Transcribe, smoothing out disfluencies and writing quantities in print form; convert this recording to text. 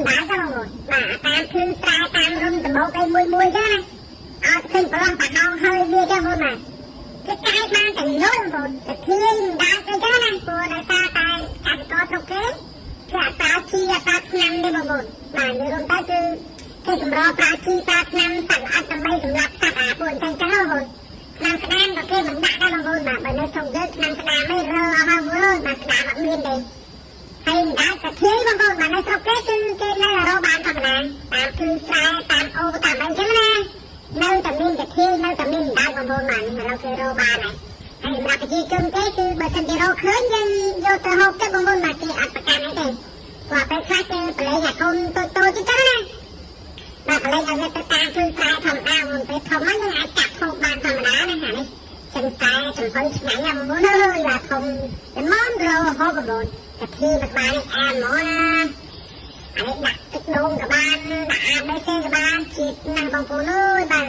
ដើរចឹងបងប្អូនបាទតាមភ្លឺស្រែតាមរុំដំបូកអីមួយមួយចឹងណាឲ្យឃើញប្រឡោះប្រហោងហើយវាចឹងបងប្អូនបាទគេកាយបានតែងល់បងប្អូនតែធាយដើរអីចឹងណាព្រោះដោយសារតែកសិករស្រុកគេគេអត់ប្រើជីអត់ប្រើថ្នាំទេបងប្អូនបាទនិយាយរួមទៅគឺគេកម្រប្រើជីប្រើថ្នាំសត្វល្អិតដើម្បីសម្លាប់សត្វអាពួកអញ្ចឹងចឹងបងប្អូនថ្នាំក្តាមក៏គេមិនដាក់ដែរបងប្អូនបាទបើនៅស្រុកយើងថ្នាំក្តាមឯងរើអស់ហើយមើលបាទក្តាមអត់មានទេហើយមិនដែរតែធាយបងប្អូនបាទនៅស្រុកគេគឺគេនៅរកបានធម្មតាតាមគឺស្រែតាមអូតាមអីចឹងណានៅតែមានតែធាយនៅតែមានដែរបងប្អូនបាទឥឡូវគេរកបានហើយហើយសម្រាប់ប្រជាជនគេគឺបើសិនជារកឃើញយើងយកទៅហូបទៅបងប្អូនបាទគេអត់ប្រកាន់អីទេព្រោះពេលខ្លះគេប្រឡែងអាកូនតូចតូចចឹងណាបាទប្រឡែងឲ្យវាទៅតាមគឺស្រែធម្មតាបងពេលធំហើយយើងអាចកាប់ហូបបានធម្មតាណាអានេះចិនសែចំហុយឆ្ងាញ់ណាបងប្អូនអើយបាទធំតែមុំគីឡូហូបបងប្អូនតែធីមកបាននេះអែមហ្មងណាអានេះដាក់ទឹកដូងក៏បានដាក់អាបេសេក៏បានជាតិណាស់បងប្អូនអើយបាទ